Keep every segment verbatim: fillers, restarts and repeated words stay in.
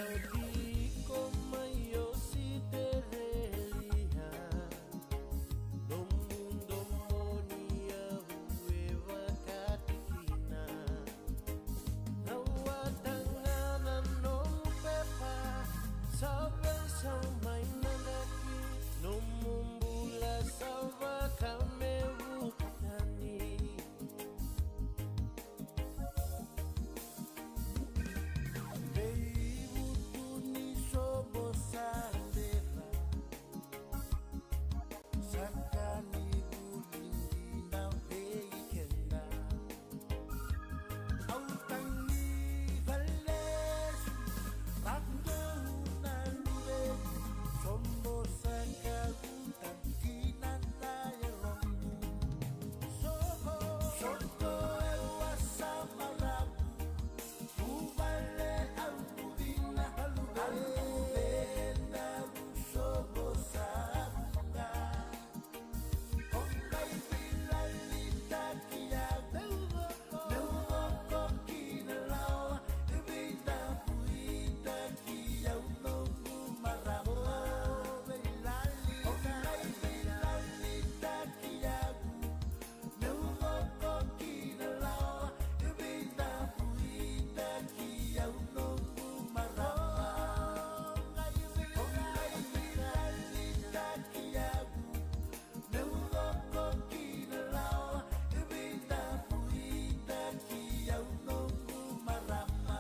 Tiko mai Ositerelia, nomu domoni au e vakatikina. Rawata ga na nomu pepa, sa veisau mai na draki, nomu bula sa vakamevuka tani. Veivutuniyalomu sa dredre, sa ka ni vuli dina vei keda. Au tagi valesu, raqou na luvequ, sobo sa ka vuta kina na yaloqu. Soqo, soqo e wasama ravu, vuvale au vuvina, au vuveda, soqo sa vuqa. O qai veilalai taki au, meu coko ki na lawa, e veidavui taki au noqu marama. O qai veilalai taki au, meu coko ki na lawa, e veidavui taki au noqu marama. O qai veilalai taki au, meu coko ki na lawa, e veidavui taki au noqu marama.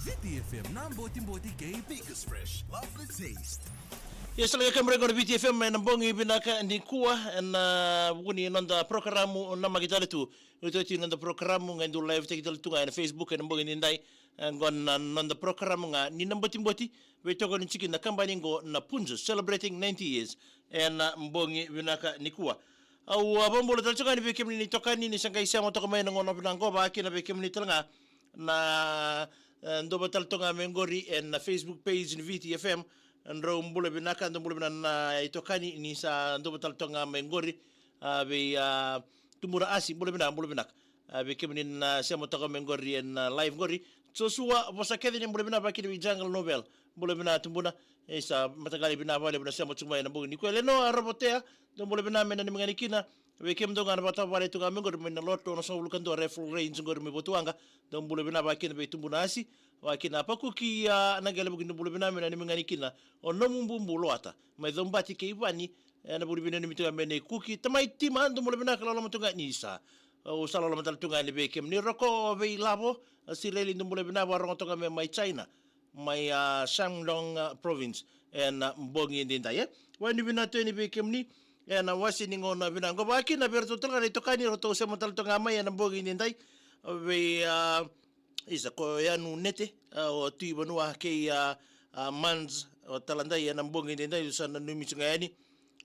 Viti F M na Botiboti kei Biggest Fresh. Love the taste. Ia, sa leqa kemuni qo na Viti F M ena bogi vinaka nikua, ena vuku ni noda porokaramu Na Maki Tale Tu. Oti oti noda porokaramu qai dau live-taki tale tu ga ena Facebook ena bogi nidai. E, qo na noda porokaramu ga ni Na Botiboti, veitokoni tiko na kabani qo na Punjas, celebrating ninety years ena bogi vinaka nikua. Au a vakabula tale tiko ga yani vei kemuni na itokani ni sa qai sema toka mai ena gauna vinaka qo, vakakina vei kemuni tale ga na, e, dou vata tale toka ga mai qori ena Facebook page ni Viti F M. Drau bula vinaka, dou bula vinaka na itokani ni sa dou vata tale toka ga mai qori. A, vei, a, Tubuna Asi, bula vinaka, bula vinaka. A, vei kemuni na sema toka mai qori ena, a, live qori. Joshua Vosakece, ni bula vinaka vakakina vei Jungle Novel. Bula vinaka Tubuna. Isa, mataqali vinaka vakalevu na sema tiko mai ena bogi nikua. Lenoa Ravotea, dou bula vinaka me nanumi ga yani kina. Vei kemudou ga na vakatavuvale tu ga mai qori mai na lotu onosagavulu ka dua Rifle Range qori mai Votuaqa. Dou bula vinaka vakakina vei Tubuna Asi. Vakakina Pakuki, a, na qele vuki, dou bula vinaka me nanumi ga yani kina. O nomu bubu Loata mai Cobati kei Vani. Ena vuku ni veinanumi tu ga me nei Kuki. Tamai Tima, dou bula vinaka, loloma tu ga ni sa. Au sa loloma tale tu ga yani vei kemuni Roko vei Lavo, a, Sireli, dou bula vinaka, vakarogo toka me mai China, mai, a, Shandong, a, province, ena bogi edaidai, e. Vakavinavinaka tu yani vei kemuni ena wase ni gauna vinaka qo, vakakina vei iratou tale ga na itokani, ratou sema tale toka ga mai ena bogi edaidai, vei, a, isa, ko Yanu Nete, a, o Tui Vanua kei, a, a, Mans, o Taladai, ena bogi edaidai, au sa nanumi tu ga yani.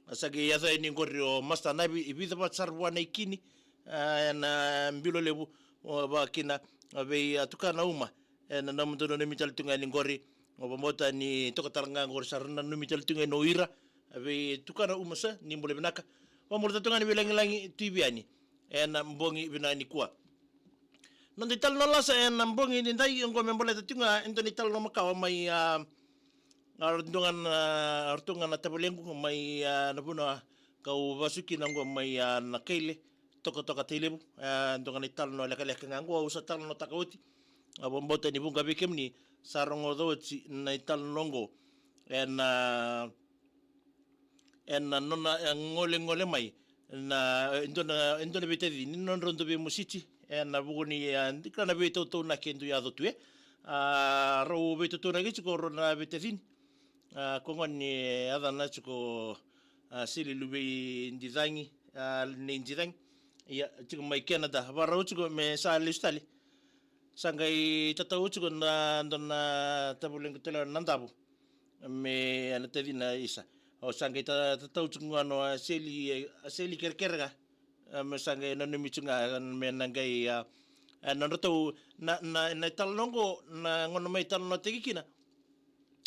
A, sa qai yaco yani qori o Master Navi, e vica vata sara vua na ikini, a, ena bilo levu, o, vakakina, a, vei, a, tukana Uma. Ena nomudou nanumi tale tu ga yani qori, au vakabauta ni toka tale ga qori sa ra nanumi tale tu ga yani o ira, a, vei tukana Uma, sa ni bula vinaka. Vakabula tale tu ga yani vei Lagilagi Tui Viani ena bogi vinaka nikua. Noda italanoa lasa ena bogi nidai qo me baleta tu ga e dua na italanoa makawa mai, a, a, ratou ga na, ratou ga na tavalequ mai, a, na vanua kau vasu kina qo mai, a, Nakaile, Tokatoka, Tailevu. A, dua ga na italanoa lekaleka ga qo au sa talanoataka oti. Au vakabauta ni vuqa vei kemuni sa rogoca oti na italanoa qo ena, ena nona, e, golegole mai na, e, dua na, e, dua na veitacini ni nodrau dau veimositi ena vuku ni, e, dikana veitautaunaki e dau yaco tu, e. A, rau veitautaunaki tiko rau na veitacini. A, ko gone ni yacana tiko, a, Sili Luvei Dicagi, a, nei Dicagi. Ia, tiko mai Canada, vakarau tiko me sa lesu tale. Sa qai tatau tiko na dua na tavalequ tale na Davu me na tacina isa. O sa qai ta-, tatau tiko ga no a Seli, a Seli kerekere ga. A, me sa qai nanumi tiko ga me na qai, a, a, nodratou na, na, na italanoa qo, na gauna mai talanoataki kina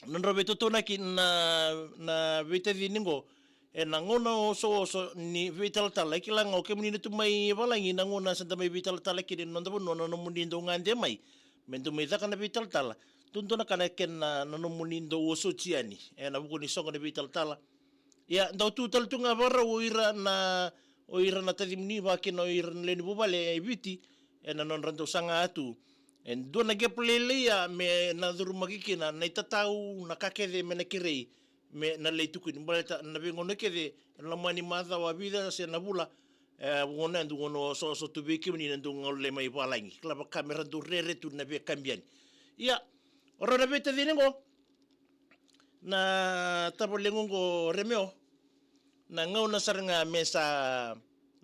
nodrau veitautaunaki na, na veitacini qo ena gauna osooso ni veitalatala. E kila ga o kemuni na tu mai valagi, na gauna sa da mai veitalatala kina ena noda vanua, na nomuni dau gade mai me dau mai caka na veitalatala, duadua na ka na kena, na nomuni dau osoti yani ena vuku ni soqo ni veitalatala. Ia, dau tu tale tu ga vakarau o ira na, o ira na tacimuni, vakakina o ira na lewe ni vuvale e Viti, ena nodra dau saga tu e dua na qepa lailai ya me na curumaki kina na itatau, na ka kece me na kerei me na lai tukuni, baleta na veigauna kece ena loma ni macawa vica se na vula, e, gauna ya dau gauna osooso tu vei kemuni na dau gauna lai mai valagi, kila vaka me ra dau rere tu na veikabi yani. Ia, o rau na veitacini qo, na tavalequ qo Remeo, na gauna sara ga me sa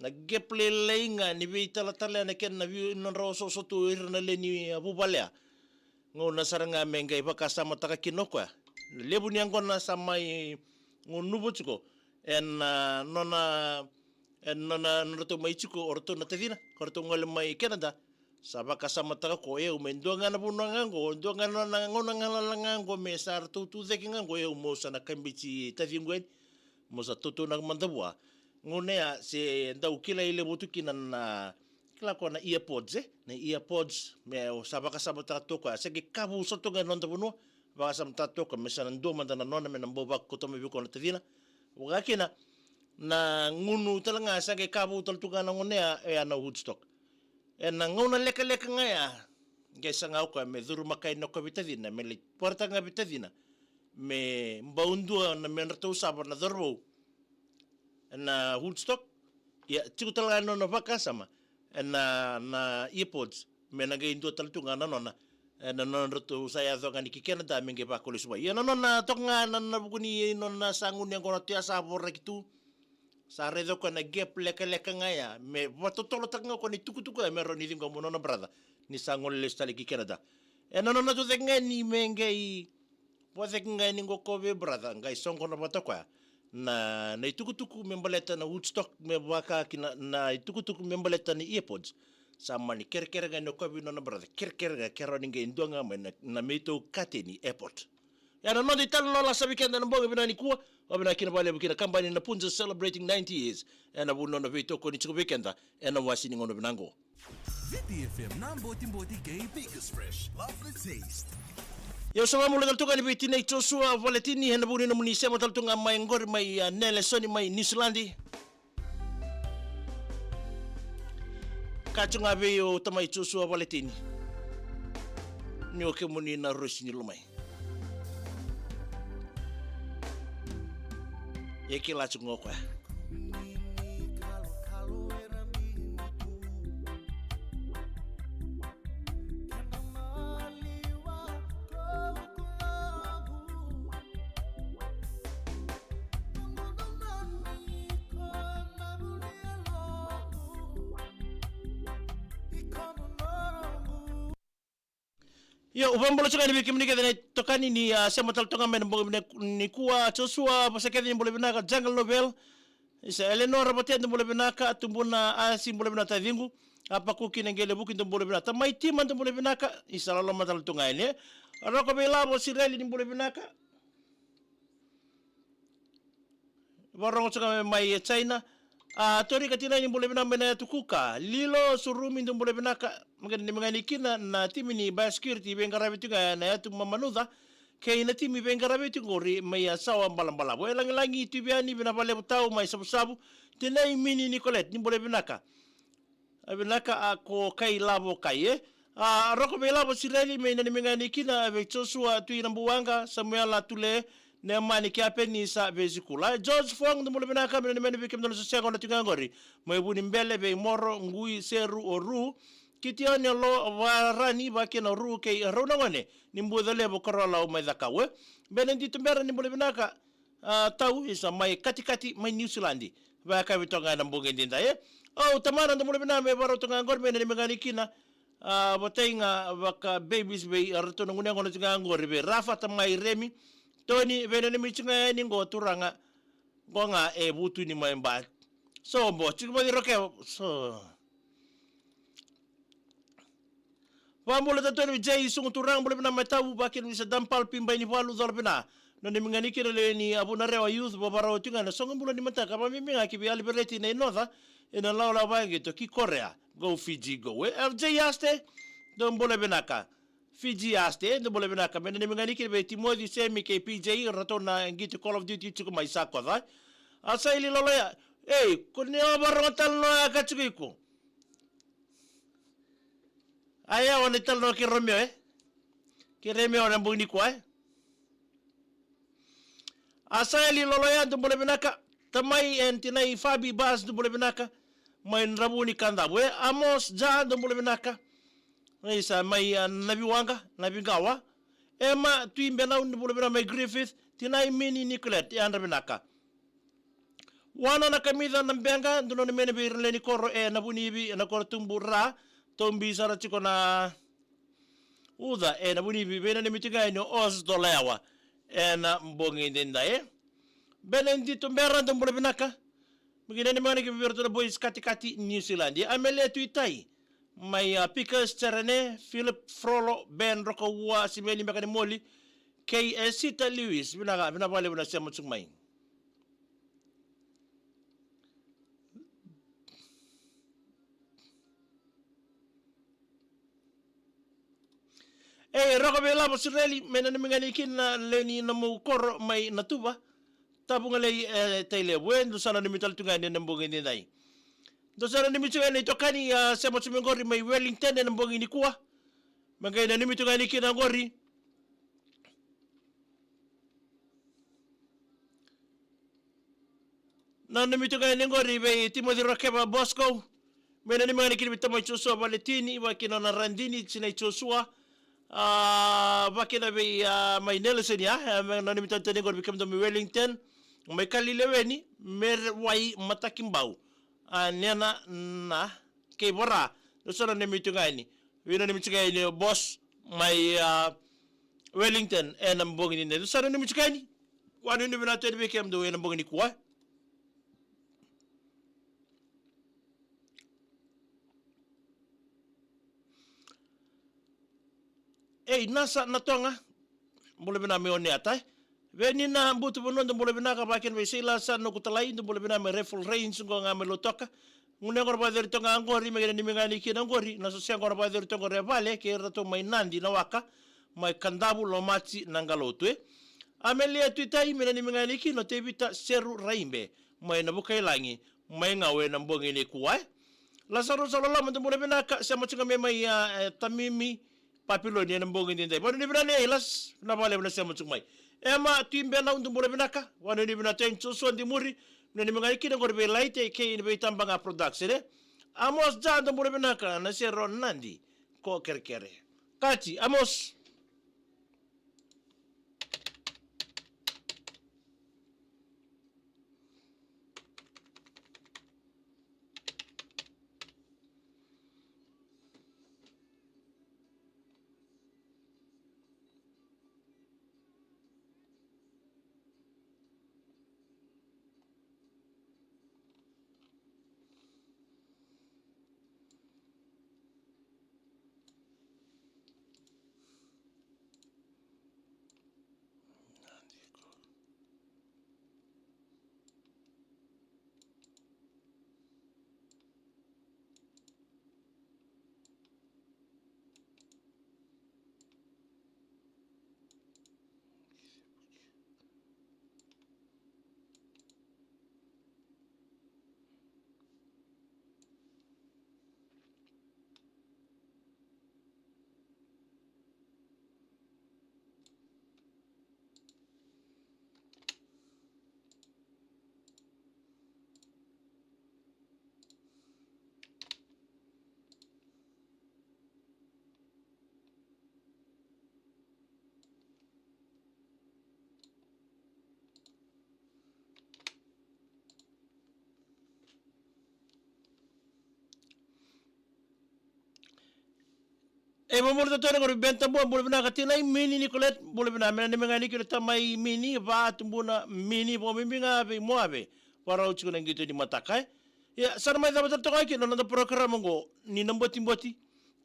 na qepa lailai ga ni veitalatala ya na kena vei nodra osooso tu o ira na lewe ni vuvale ya. Gauna sara ga me qai vakasamataka kina o koya na levu ni yaqona sa mai gunuva tiko ena, a, nona, ena nona, nodratou mai tiko o ratou na tacina, ko ratou gole mai Canada, Sa vakasamataka ko e au me dua ga na vanua ga oqo, dua ga na gauna galala ga oqo, me sa ratou tu cake ga oqo, e au mo sa na kabiti taciqu yani, mo sa tautaunaka mada vua. Gauna ya se dau kilai levu tu kina na, kila ko na earpods, e? Na earpods, me sa vakasamataka toka, se qai ka vou sa toka ga na noda vanua, vakasamataka toka, me sa na dua mada na nona, me na bau vakauta mai vei koya na tacina. Vaka kina, na gunu tale ga, sa qai ka vou tale tu ga na gauna ya, e ya na Woodstock. E na gauna lekaleka ga ya, qai saga o koya me curu maka yani o koya vei tacina, me lai vakaraitaka ga vei tacina, me bau dua na medratou sava na cauravou. E na Woodstock, ia, tiko tale ga na nona vakasama, e na, na earpods, me na qai dua tale tu ga na nona, e na nodratou sa yaco ga ni ki Canada, me qai vakalesui mai. Ia na nona toka ga na, na vuku ni nona sa gunu yaqona tu ya sa voraki tu, sa raica o koya na gap lekaleka ga ya, me vakatotolotaka ga o koya na itukutuku ya me rawa ni ciqoma nona brother, ni sa gole lesu tale ki Canada. E na nona tu cake ga yani me qai, vakacake ga yani qo ko vei brother, qai soqona vata o koya na, na itukutuku me baleta na Woodstock, me vaka kina na itukutuku me baleta na earpods. Sa mani kerekere ga yani o koya vei nona brother, kerekere ga ke rawa ni qai dua ga mai na, na Meitou Kateni Airport. E na noda italanoa lasa vei keda na bogi vinaka nikua, o vinaka kina vakalevu kina kabani na Punjas celebrating ninety years. E na vu ni nona veitokoni tiko vei keda, e na wasi ni gauna vinaka qo. Viti F M na botiboti kei Bakers Fresh. Love the taste. Ia au sa vakabula tale tu ga yani vei tinai Joshua Valetini, e na vu ni nomuni sema tale tu ga mai qori mai, a, Nelesoni mai Niusiladi. Kaya tu ga vei au tamai Joshua Valetini, ni o kemuni na rosi ni lomai. E kila tu ga o koya. Io, au vakabula tiko yani vei kemuni kece na itokani ni, a, sema tale toka mai na bogi vinaka nikua. Joshua, vosa kece ni bula vinaka, Jungle Novel. Isa Eleanor Rabatea, dou bula vinaka, Tubuna Asi, bula vinaka taciqu. A, Paku kina Qele Vuki, dou bula vinaka. Tamai Tima, dou bula vinaka. Isa loloma tale tu ga yani, e. Roko Veilavo Sireli, ni bula vinaka. Varogo tiko mai e China. A, Torika Tinai, ni bula vinaka mai na yatu Kuka. Lilo Surumi, dou bula vinaka. Maka ni maka ni kina na timi ni biosecurity veiqaravi tiko ga na yatu Mamanuca kei na timi veiqaravi tiko qori mai a Sawa Balabalavu. E Lagilagi Tuiviani, vinaka vakalevu tau mai Savusavu. Tinai Mini Nicolette, ni bula vinaka. A, vinaka, a, ko kai lavo kai, e. A, Roko Veilavo Sireli, me nanumi ga yani kina vei Joshua Tui Nabuwaqa, Samuela Tule, Nemani Kiapeni sa vei Sikula. George Fong, dou bula vinaka, me nanumi yani vei kemudou na sosega na tu ga qori. Mai Vunibele, vei Moro, Qui, Seru, o Ru. Kitione Lo, Varani, vaka kina o Ru kei rau na gone ni Buca Levu, Korolau mai Cakaue. Benedito Bera, ni bula vinaka. A, tau, isa mai Katikati mai Niusiladi. Vakayakavi toka ga na bogi edaidai, e. O tamana, dou bula vinaka, me varau toka ga qori, me nanumi ga yani kina. A, vatai ga vaka babies vei ratou na gunu yaqona tiko ga qori, vei Rafa, tamai Remi. Toni, vei nanumi tiko ga yani qo turaga. Qo ga e Vutuni mai Ba. So, bo, tiko vati roke, so. Vakabula tale tu yani vei Jay Sugu, turaga, bula vinaka mai Tavu, vaka kina vei Sadam Palpi, Bai ni Valu, cola vinaka. Nanumi ga yani kina lewe ni Avunarewa Youth, vavarau tiko ga na soqo bula ni mataka, vakabibi ga ki vei Alivereti na Inoca, ena lawalawa vakaqito ki Korea. Go Fiji, go. E, F J Aste, dou bula vinaka. Fiji Aste, dou bula vinaka. Me nanumi ga yani kina vei Timoci, Semi kei P J, ratou na qito Call of Duty tiko mai Sakoca. A, Saili Loloya, ei, ko ni o varogo tale no a ka tiko iko. A, ia, o ni tale no kei Romeo, e? Kei Romeo na bogi nikua, e? A, Saili Loloya, dou bula vinaka. Tamai and tinai Fabi Bas, dou bula vinaka. Mai Dravuni Kadavu, e? Amos Ja, dou bula vinaka. Isa mai, a, Naviwaqa, Navigawa. Ema Tui Benau, dou bula vinaka mai Griffith. Tinai Mini Nicolette, yadra vinaka. Wana na Kamica na Beqa, dou nanumi yani vei ira na lewe ni koro e Navunivi, ena koro tubu Ra, taubi sara tiko na uca e Navunivi, vei nanumi tiko ga yani o Os Dolayawa ena bogi edaidai, e. Benedito Bera, dou bula vinaka. Me qai nanumi ga yani ki vei iratou na boys Katikati Niusiladi. Amelia Tuitai, mai a Pikas Terene, Philip Frolo, Ben Rokaua, Simeli Mekanimoli, kei Esita Lewis. Vinaka, vinaka vakalevu na sema tiko mai. E Roko Veilavo Sireli, me nanumi ga ni kina na lewe ni nomu koro mai Natuva. Tavugalei e Tailevu, e dou sa nanumi tale tu ga ni na bogi ni dai. Dou sa nanumi tu ga ni tokani a sema tu mai qori mai Wellington e na bogi ni kua. Me qai nanumi tu ga ni kina qori. Nanumi tu ga ni qori vei Timothy Rokeva Bosco. Me nanumi ga ni kina vei tamai Joshua Valetini, vakina na Radini, tinai Joshua. A, vakina vei a mai Nelson ya, e, me nanumi tani tani qori vei kemudou mai Wellington. Mai Kalileweni, Mere Wai Matakibau. A, Nena na kei Vara. Dou sa nanumi tu ga ni. Vei nanumi tu ga ni boss mai a Wellington e na bogi ni dai. Dou sa nanumi tu ga ni. Vakanuinui vinaka tu yani vei kemudou e na bogi ni kua. Ei, Nasa Natoga, bula vinaka mai Oneata. Veni na butu vanua, dou bula vinaka, vakina vei Seila Sa Nokutalai, dou bula vinaka mai Rifle Range, qo ga mai Lautoka. Gunu yaqona vakaceri toka ga qori, me qai nanumi ga ni kina qori, na soso yaqona vakaceri toka qori e vale, kei iratou mai Nadi na waka, mai Kadavu, Lomati, Naqalotu, e. Amelia Tuitai, me nanumi ga ni kina o Tevita Seru Raibe, mai Navukailagi, mai Gau e na bogi ni kua, e. Lasaro Salolama, dou bula vinaka, sema tu ga mai mai a, e, Tamimi, Papiloni e na bogi ni dai. Vakanuinui vinaka ni Las, vinaka vakalevu na sema tu mai. Ema Tuibenau, dou bula vinaka, vakanuinui vinaka tu yani Joshua Dimuri, nanumi ga ni kina qori vei Laite kei vei Tabaga Production, e. Amos Ja, dou bula vinaka, na sero Nadi, ko Kerekere. Kati, Amos. E, mo bula totolo qori Ben Tabua, bula vinaka tinai Mini Nicolette, bula vinaka, me nanumi ga ni kina tamai Mini, va Tubuna Mini, vakabibi ga vei Moave, varau tiko na qito ni mataka, e. Ia, sa na mai cava tale toka kina na noda porokaramu oqo ni na botiboti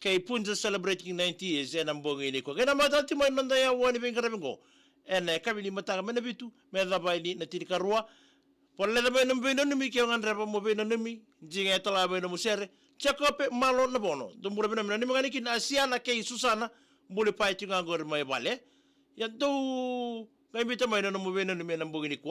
kei Punjas celebrating ninety years e na bogi ni kua. Kei na matata tiko mai na noda yawa ni veiqaravi oqo e na yakavi ni mataka mai na vitu me cava yani na tinikarua. Valeca mai nomu veinanumi ke o gadreva mo veinanumi, Jiga e tala mai nomu sere. Jacope Malo Navono, dou bula vinaka, me nanumi ga ni kina Asiana kei Susana, bula pai tiko ga qori mai vale. Ia dou qai biuta mai na nomu veinanumi e na bogi ni kua.